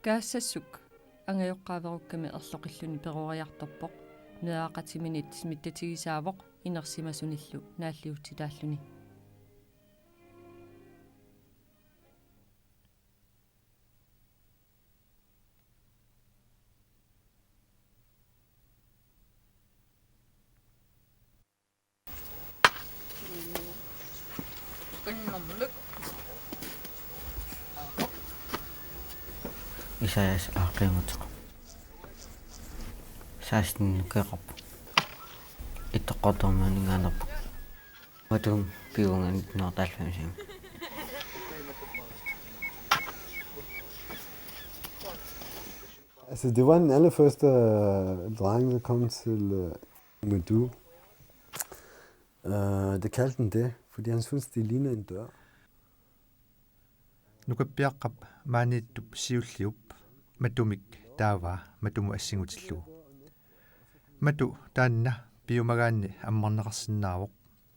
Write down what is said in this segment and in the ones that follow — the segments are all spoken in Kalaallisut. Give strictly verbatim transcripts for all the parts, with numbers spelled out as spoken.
Kaassassuk angajoqqaaverukkami erloqilluni peroriartorpoq, meeraqatiminit smittatigisaavoq inersimasunillu naalliutsitaalluni. Isaias aaqimutoq. Seksten nukeqarpoq. Ittoqqortoormiunninngaanneerpoq. Matumik piugunga nitten hundrede og halvfems. Altså, det var den allerførste, øh, dreng, der kom til, øh, Madu. Øh, det kaldte den det, fordi han synes, det ligner en dør. Nukappiaqqap maaniittup siulliup Matumik taavaa Matumut assingutillugu. Matu taanna piumagaanni ammarneqarsinnaavoq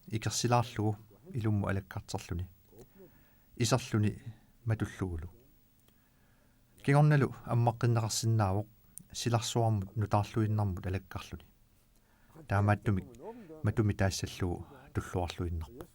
ikersilaarlugu ilummut alakkarterluni. Iserluni Matullugulu. Kingornalu ammaqqinneqarsinnaavoq silarsuarmut nutaarluinnarmut alakkarluni. Taamaattumik Matumi taassallugu tulluarluinnarpoq.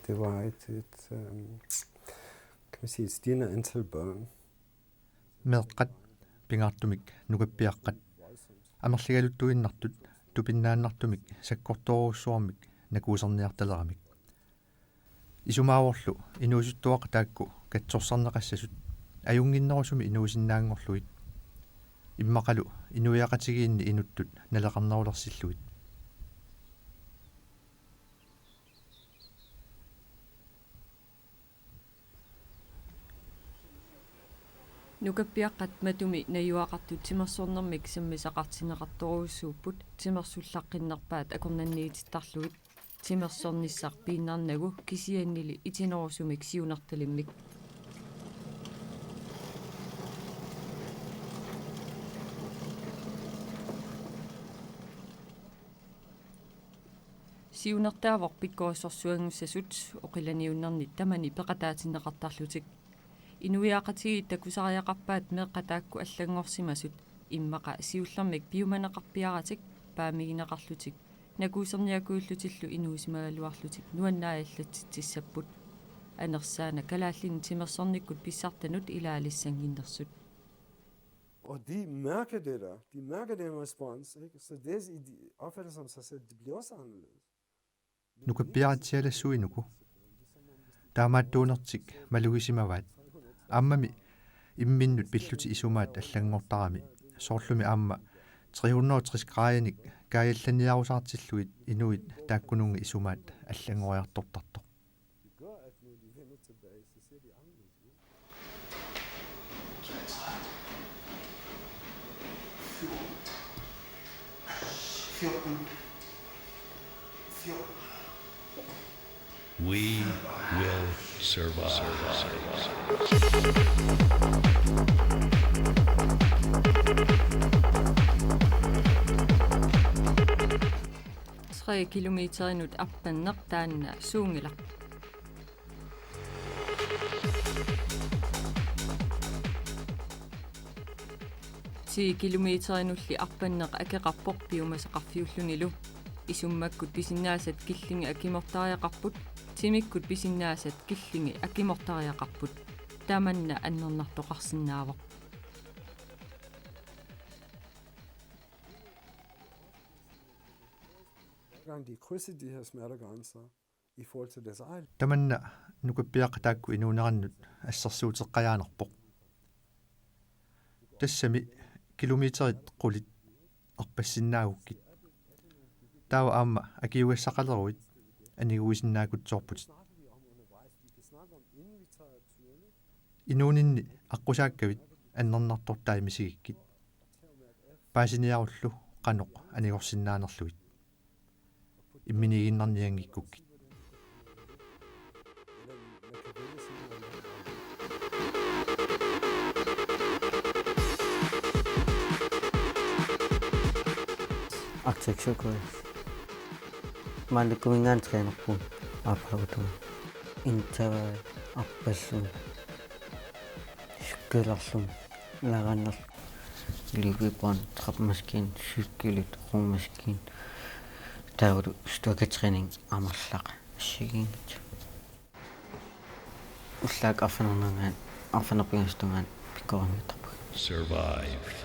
Det var et, et, øhm, kan man sige, et stigende antal børn. Meeqqat, pingaartumik nukappiaqqat, amerligaluttuinnartut tupinnaannartumik sakkortoorujussuarmik nakuuserniartaleramik. Isumaavorlu inuusuttuaqqat taakku katsorsarneqassasut ajunnginnerusumik inuusinnaanngorlugit, immaqalu inuiaqatigiinni inuttut naleqarnerulersillugit. Nukappiaqqat Matumi najugaqartut timersornermik sammisaqartinneqartorujussuupput, timersullaqqinnerpaat akornanniitittarlugit, timersornissaq piinnarnagu kisiannili itinerusumik siunertalimmik. Siunertaavoq pikkorissorsuanngussasut oqilaniunnernit tamani peqataatinneqartarlutik. Inuiaqatigiit takusariaqarpaat meeqqat taakku allanngorsimasut immaqa siullermik piumaneqarpiaratik paamigineqarlutik nakuuserniakuillutillu inuusimagaluarlutik nuannaajallatsitsissapput. Anersaana Kalaallinit timersornikkut pissartanut ilaalissannginnersut. Og de mærker det der. De mærker den respons, ikke? Så det, de opfatter som sig selv, det bliver også anderledes. Nukappiaratsialassuinuku. Taamaattuunertik malugisimavaat. Aammami imminnut pillutik isumaat allanngortarami. Soorlumi aamma tre hundrede og tres graadinik kaajallaniarusaartillugit inuit taakkununnga isumaat allanngoriartortartoq. We will survive. Tre kilometerinut arpanneq taanna suunngilaq. Ti kilometerinulli arpanneq akeqarpoq piumasaqarfiullunilu. Isummakkut pisinnaasat killingit akimortariaqarput, timikkut pisinnaasat killingit akimortariaqarput. Tamanna annernartoqarsinnaavoq. Dengang de krydsede de her smertegrænser i forhold til deres eget. Tamanna nukappiaqqat taakku inuunerannut assersuuteqqajaanerpoq. Tassami kilometerit qulit arpassinnaagukkit. Taava aamma akiugassaqaleruit aniguisinnaakutsoorputit. Inuuninni aqqusaakkavit annernartortai misigikkit. Paasiniarullu qanoq anigorsinnaanerlugit. Imminiiginnarnianngikkukkit. Eller man kan vælge simpelthen, om man Arctic Circle. Maalukkuminngaanniit trænerpunga aappaagutunga. Intaava arpallunga. Cykelerlunga. Laarannerlu. Løbebånd, trappemaskine, cykelit, romaskine. Taavalu styrketræning amerlaq. Assigiinngitsoq. Ullaakkut arfineq-, arfineq-pingasut tungaanut pikkorinngittarpunga. Survive.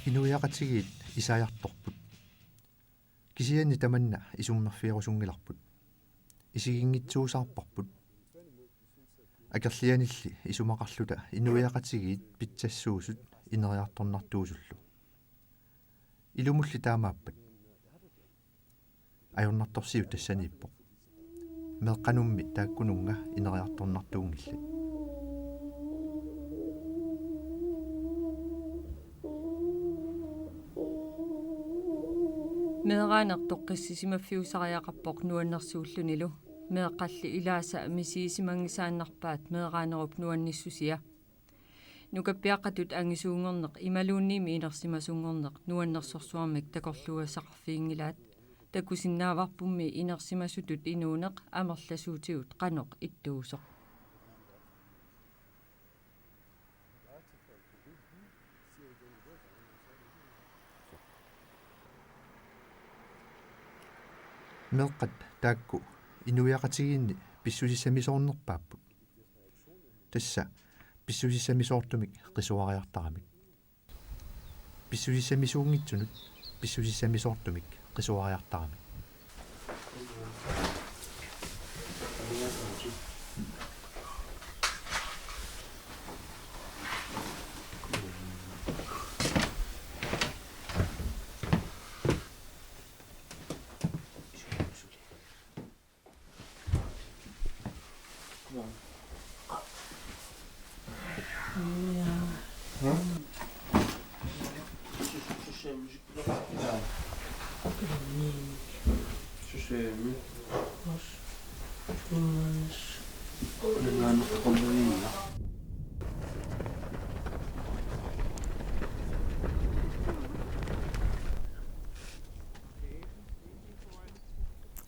Inuiaqatigiit isaajartorput. Kisianni tamanna isummerfigerusunngilarput. Isiginngitsuusaarparput. Akerlianilli isumaqarluta inuiaqatigiit pitsassuusut ineriartornartuusullu. Ilumulli taamaappat. Ajornartorsiut tassaniippoq. Meeqqanummi taakkununnga ineriartornartuunngillat. Meeraaneq toqqissisimaffiusariaqarpoq nuannersuullunilu. Meeqqalli ilaasa misigisimanngisaannarpaat meeraanerup nuannissusia. Nukappiaqqatut angisuunngorneq imaluunniimmi inersimasunngorneq nuannersorsuarmik takorluugassaqarfiginngilaat. Takusinnaavarpummi inersimasutut inuuneq amerlasuutigut qanoq ittuusoq. Meeqqat taakku inuiaqatigiinni pissusissamisoornerpaapput. Tassa pissusissamisoortumik qisuariartaramik. Pissusissamisuunngitsunut pissusissamisoortumik qisuariartaramik.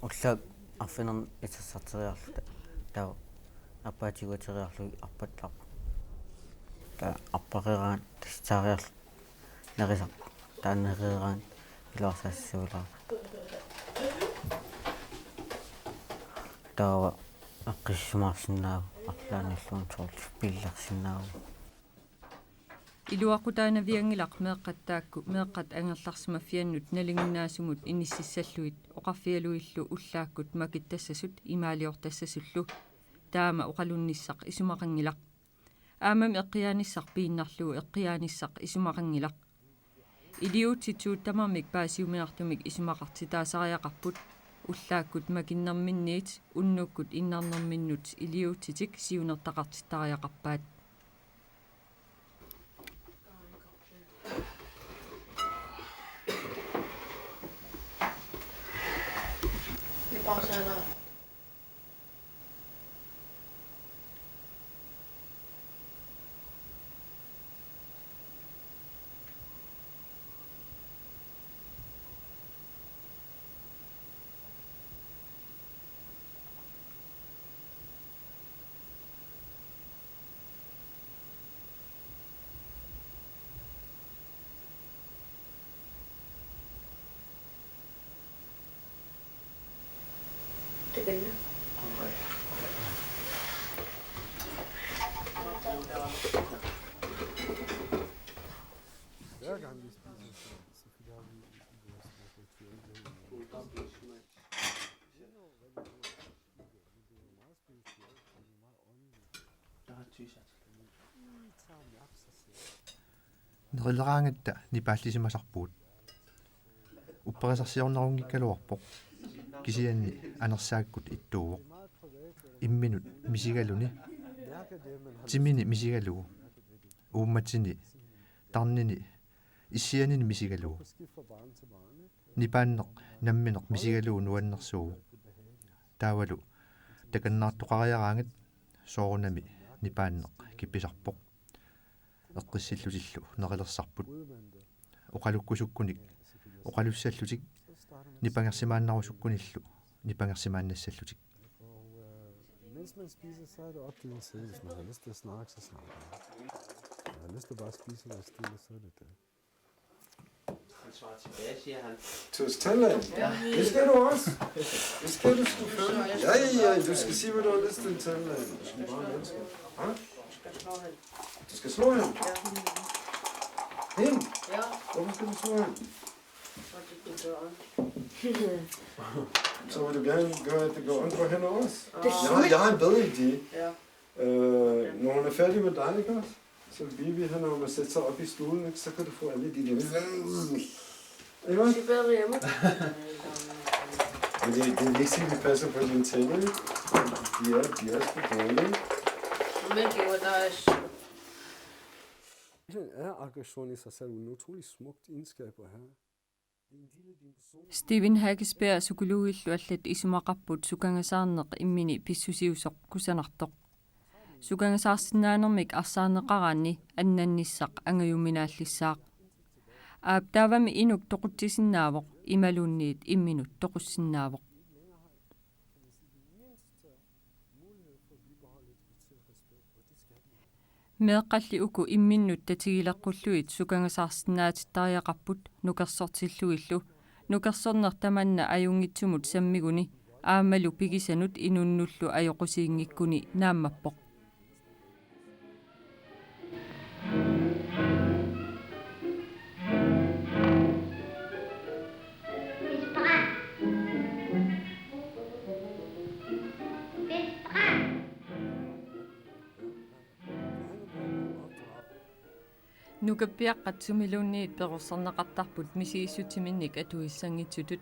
Ullaakkut arfineq-marlunnik itersarteriarluta taava arpaatigut ateriarlugit arpattarpoq. Taava arpareeraanni tassaariarluta nerisarpoq. Taava nereeraanni iluarsaassassuulaarpoq. Taava eqqissisimaarsinnaavoq, arlaannilluunniit soorlu pillersinnaavugut. Iluaqutaanavianngilaq meeqqat taakku meeqqat angerlarsimaffiannut nalinginnaasumut inississallugit oqarfigalugillu ullaakkut makittassasut imaaliortassasullu. Taama oqalunnissaq isumaqanngilaq. Aammami eqqiaanissaq piinnarlugu eqqiaanissaq isumaqanngilaq. Iliuutsitsisut tamarmik paasiuminartumik isumaqartitaasariaqarput. Ullaakkut makinnerminniit unnukkut innarnerminnut iliuutsitik siunertaqartittariaqarpaat. Takanna. Nerileraangatta nipaallisimasarpugut. Upperisarsiornerunngikkaluarpoq. Kisianni anersaakkut ittuuvoq. Imminut misigaluni. Timini misigalugu. Uummatini, tarnini, issianini misigalugu. Nipaanneq nammineq misigalugu nuannersuuvoq. Taavalu takannaartoqariaraangat soorunami nipaanneq kipisarpoq. Eqqissillutillu nerilersarput. Oqalukkusukkunik oqalussallutik, nipangersimaannarusukkunillu nipangersimaannassallutik. Og øh, mens man spiser, så er det op til en selv. Hvis man har lyst til at snakke, så snakker man. Hvis man har lyst til bare at spise noget stille, så er det det. Han svarer tilbage, siger han. Til tandlægen? Ja. Det skal du også. Det skal du selvfølgelig. Ja, ja, du skal sige, hvad du har lyst til tandlægen. Du skal bare vente. Hva? Du skal slå hende? Hende? Ja, Hvorfor skal du slå hende? og det kunne gøre. Så vil du gerne gøre, at det går ondt på hende også? Det Jeg har, jeg har en bedre idé. Ja. Øh, når hun er færdig med dig, ikke også? Så vil Bibi have, når man sætter sig op i stolen, ikke? Så kan du få alle de der... Ikke også? Det er bedre hjemme. Men det, det vil ikke sige, at vi passer på dine tænder, ikke? De er, de er sgu dårlige. Men det var der også. Er aggression i sig selv en utrolig smukt egenskab at have. Stephen Haagesberg psykologillu allat isumaqarput sukangasaarneq immini pissusiusoq kusanartoq. Sukangasaarsinnaanermik arsaarneqaraanni annannissaq angajuminaallissaaq. Aap taavami inuk toqutsisinnaavoq imaluunniit imminut toqussinnaavoq. Meeqqalli uku imminnut tatigileqqullugit sukangasaarsinnaatittariaqarput nukersortillugillu, nukersorneq tamanna ajunngitsumut sammiguni aammalu pigisanut inunnullu ajoqusiinngikkuni naammappoq. Nukappiaqqat sumiluunniit perorsorneqartarput misigissutsiminnik atuissanngitsutut.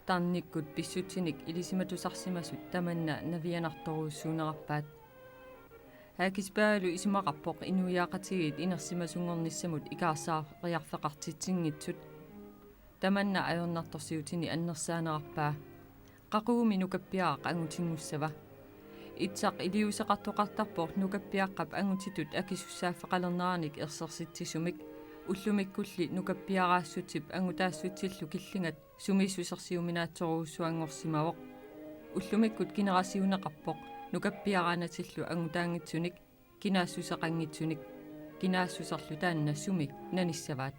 Tarnikkut pissutsinik ilisimatusarsimasut tamanna navianartorujussuunerarpaat. Haagesbergilu isumaqarpoq inuiaqatigiit inersimasunngornissamut ikaarsaariarfeqartitsinngitsut. Tamanna ajornartorsiutini annersaanerarpaa. Qaqugumi nukappiaraq angutinngussaava? Itsaq iliuuseqartoqartarpoq nukappiaqqap angutitut akisussaaffeqalerneranik ersersitsisumik. Ullumikkulli nukappiaraassutsip angutaassutsillu killingat sumiissusersiuminaatsorujussuanngorsimavoq. Ullumikkut kineraasiuneqarpoq nukappiaraanatillu angutaanngitsunik, kinaassuseqanngitsunik, kinaassuserlu taanna sumi nanissavaat.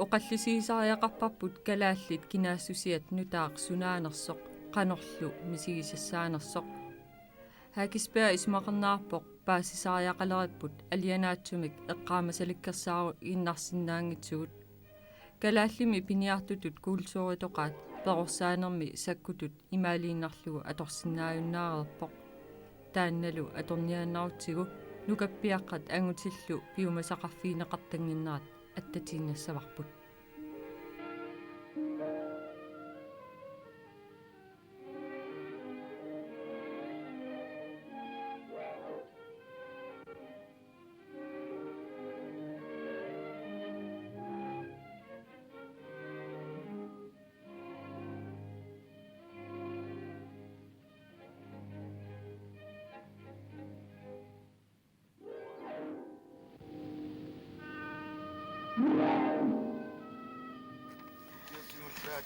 Oqallisigisariaqarparput kalaallit kinaassusiat nutaaq sunaanersoq qanorlu misigisassaanersoq. Haagesberg isumaqarnerarpoq paasisariaqaleripput alianaatsumik eqqaamasalikkersaaruinnarsinnaanngitsugut. Kalaallimi piniartutut kulturitoqaat perorsaanermi sakkutut imaaliinnarlugu atorsinnaajunnaarpoq. Taannalu atorniaannarutsigu nukappiaqqat angutillu piumasaqarfigineqartannginnerat attatiinnassavarput.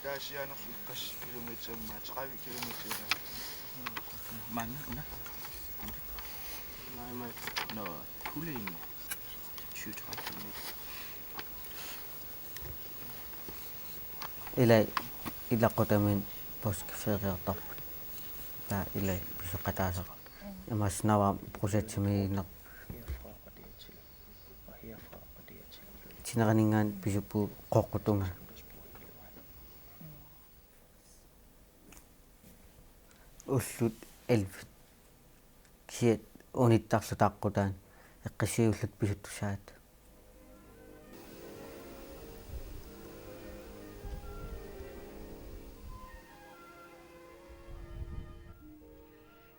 Taasianerlu qassit kilometer, tredive kilometer. Mange, una? Nej, nej. Nå, Kullingen. Tyve, tredive kilometer. Ilai, ilaqutamiit poorskiffigereertarput. Taava ilai pisoqataasara. Imaassinnaavoq projektimiinneq. Tineraningaan pisuppu qoqqutunga. Ullut elleve. Kisianni unittarluta aqqutaa eqqissiulluta pisuttussaapput.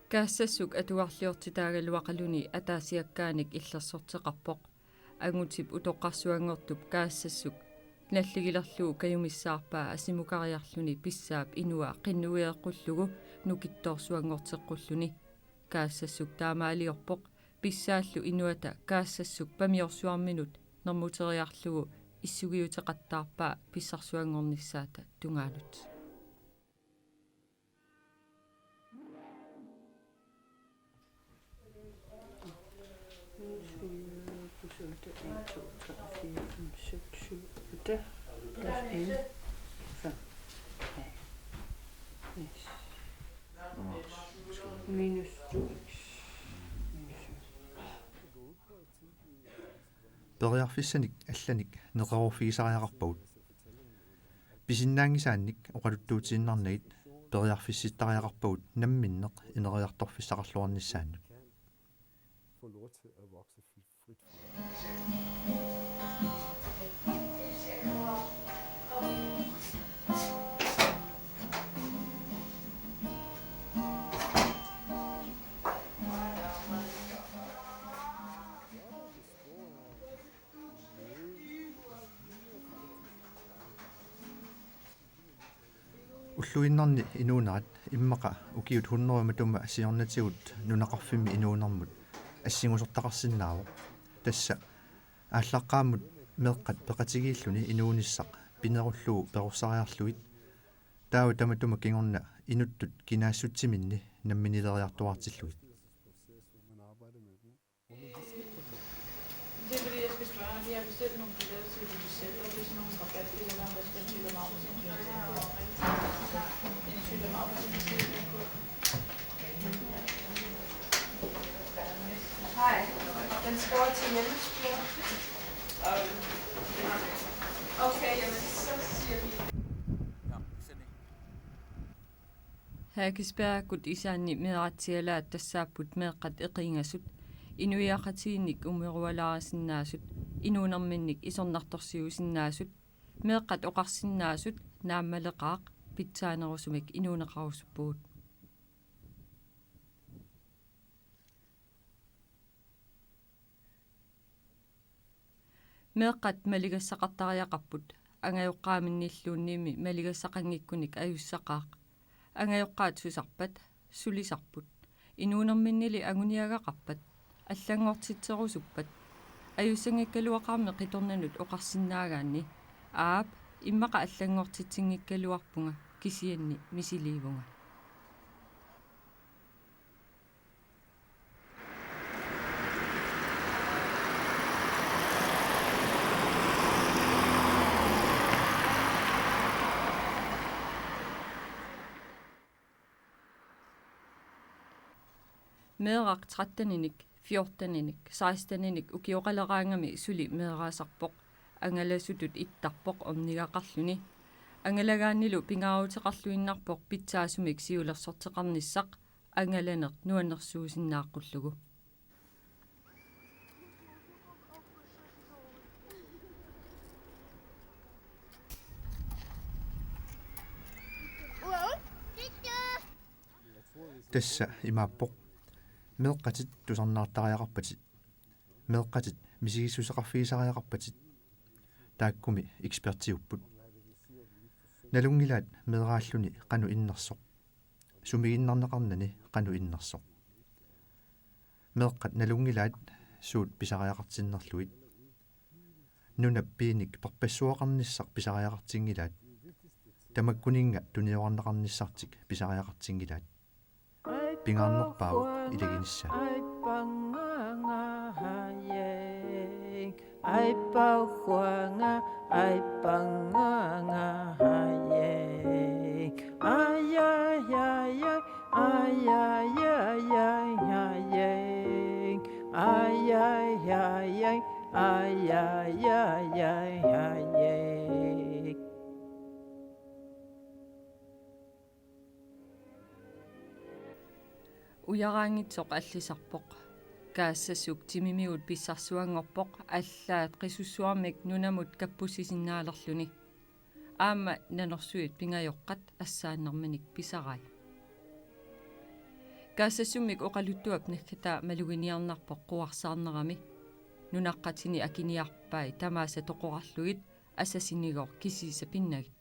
Kaassassuk atugarliortitaagaluaqaluni ataasiakkaanik illersorteqarpoq. Angutip utoqqarsuanngortup Kaassassuk nalligilerlugu kajumissaarpaa asimukariarluni pissaap inua qinnuigeqqullugu nukittoorsuanngorteqqulluni. Kaassassuk taamaaliorpoq, pissaallu inuata Kaassassuk pamiorsuarminut nermuteriarlugu issugiuteqattaarpaa pissarsuanngornissaata tungaanut. Plus otte, en, to, tre, fire, fem, seks, syv, otte, plus en, fem. Ja. Yes. Minus to x. Minus syv. Periarfissanik allanik neqeroorfigisariaqarpagut. Pisinnaanngisaannik oqaluttuutiinnarnagit periarfissittariaqarpagut namminneq ineriartorfissaqarluarnissaannut. Få lov til at vokse frit. Ulluinnarni inuunerat immaqa ukiut hundrede matuma siornatigut nunaqarfimmi inuunermut assingusortaqarsinnaavoq. Tassa aallaqqaammut meeqqat peqatigiilluni inuunissaq pinerullugu perorsariarlugit, taava tamatuma kingorna inuttut kinaassutsiminni namminileriartuaartillugit. Det er fordi, jeg skal spørge, vi har bestilt nogle billetter til Ilulissat, og det er sådan nogle rabatbilletter, der skal til København. En København. Hej. Den skal over til hjemmestyret. Okay, jamen, så siger vi Haakespearakkut isaanni meeratsialaat tassaapput meeqqat eqiingasut, inuiaqatigiinnik umerualaarisinnaasut, inuunerminnik isornartorsiuisinnaasut, meeqqat oqarsinnaasut naammaleqaaq, pitsaanerusumik inuuneqarusuppugut. Meeqqat maligassaqartariaqarput, angajoqqaaminnilluunniimmi maligassaqanngikkunik ajussaqaaq. Angajoqqaat susarpat, sulisarput. Inuunerminnili anguniagaqarpat, allanngortitserusuppat. Ajussanngikkaluaqaarmi qitornanut oqarsinnaagaanni: Aap, immaqa allanngortitsinngikkaluarpunga, kisianni misiliivunga. Meeraq tretteninik, fjorteninik, seksteninik ukioqaleraangami suli meeraasarpoq. Angalasutut ittarpoq ornigaqarluni. Angalagaannilu pingaaruteqarluinnarpoq pitsaasumik siulersorteqarnissaq, angalaneq nuannersuusinnaaqqullugu. Tassa imaappoq: meeqqatit tusarnaartariaqarpatit, meeqqatit misigissuseqarfigisariaqarpatit. Taakkumi ekspertiupput. Nalunngilaat meeraalluni qanoq innersoq, sumiginnarneqarnani qanoq innersoq. Meeqqat nalunngilaat suut pisariaqartinnerlugit. Nunap piinik perpassuaqarnissaq pisariaqartinngilaat. Tamakkuninnga tuniorarneqarnissartik pisariaqartinngilaat. Pingaarnerpaavoq ilaginissaa. Ujaraanngitsoq allisarpoq. Kaassassuk timimigut pissarsuanngorpoq, allaat qisussuarmik nunamut kappussisinnaalerluni. Aamma nanorsuit pingajoqqat assaannerminik pisarai. Kaassassummik oqaluttuap naggataa maluginiarnarpoq quarsaarnerami. Nunaqqatini akiniarpai tamaasa toqorarlugit, asasinigoq kisiisa pinnagit.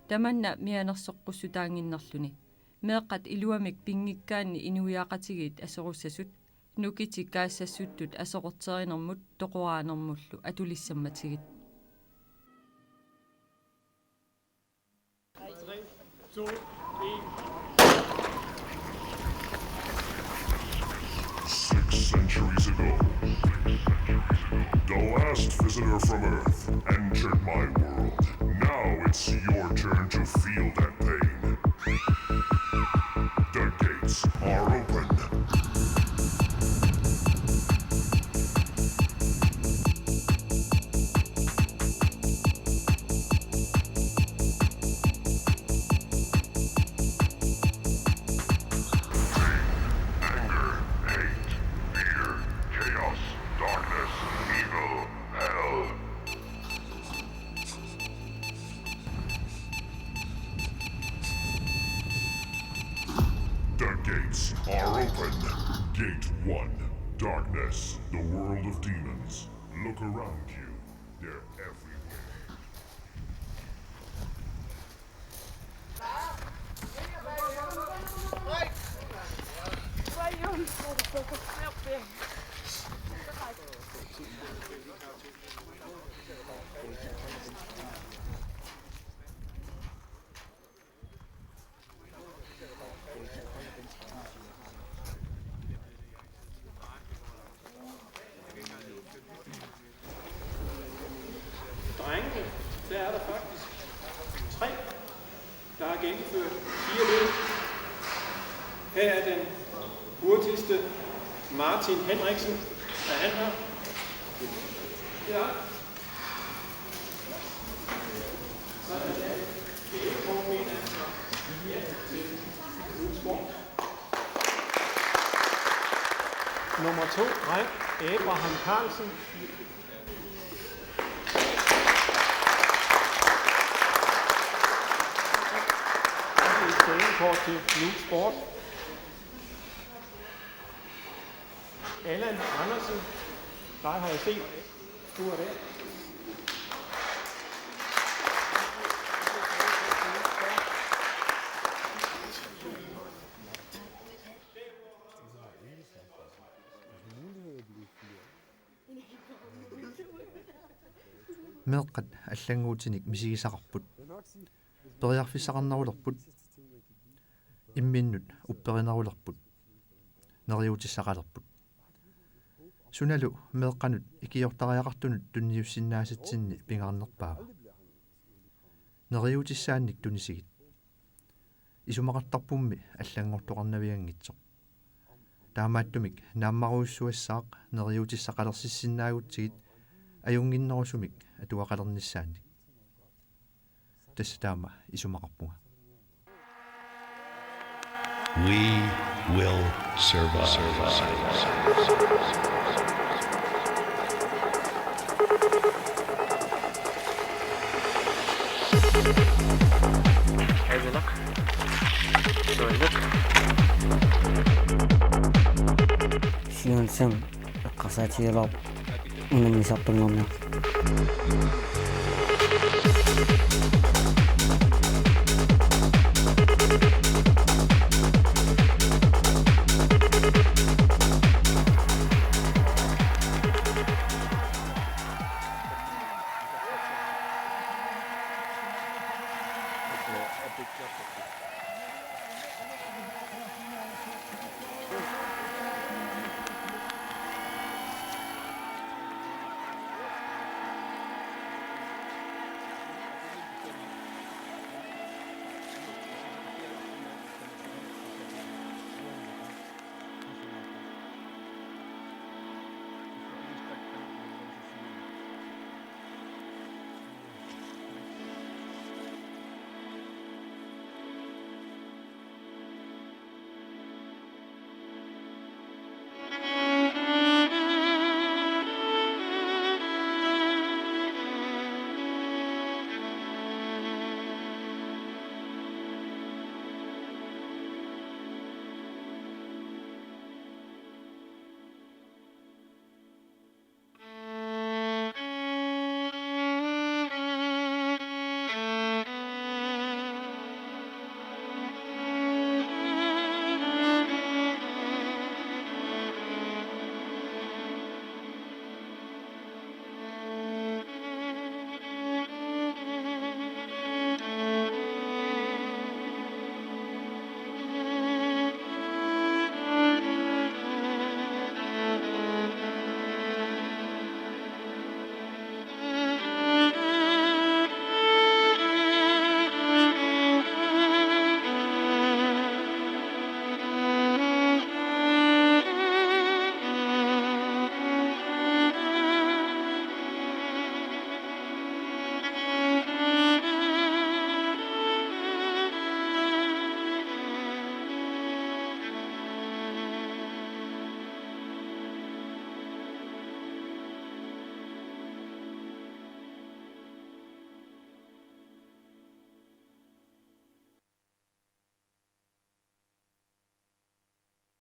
Tamanna mianersoqqussutaannginnerluni. Meeqqat iluamik pinngikkaanni inuiaqatigiit aserussasut, nukitik kaassassuttut aserorterinermut toqoraanermullu atulissammatigit. Six centuries ago, the last visitor from Earth entered my world. Now it's your turn to feel that pain. The gates are open. Anger, hate, fear, chaos, darkness, evil, hell. The gates are open. Gate one. Darkness, the world of demons. Look around you. They're everywhere. Drengene, der er der faktisk tre, der har gennemført fire løb. Her er den hurtigste, Martin Henriksen. Er han her? Ja. Sådan der. Det er ikke nogen, mener jeg. Ja, til Nuuk Sport. Nummer to, dreng, Abraham Carlsen. Også et pointkort til Nuuk Sport. Allan Andersen, dig har jeg set. Du er der. Meeqqat allannguutinik misigisaqarput. Periarfissaqarnerulerput. Imminnut upperinerulerput. Neriuutissaqalerput. Sunalu meeqqanut ikiortariaqartunut tunniussinnaasatsinni pingaarnerpaava? Neriuutissaannik tunisigit. Isumaqartarpummi allanngortoqarnavianngitsoq. Taamaattumik naammarujussuassaaq neriuutissaqalersissinnaagutsigit ajunnginnerusumik atugaqalernissaannik. Tassa taama isumaqarpunga. We will survive. Siunissami eqqarsaatigigaluarpoq unammisartunngorniarlugu.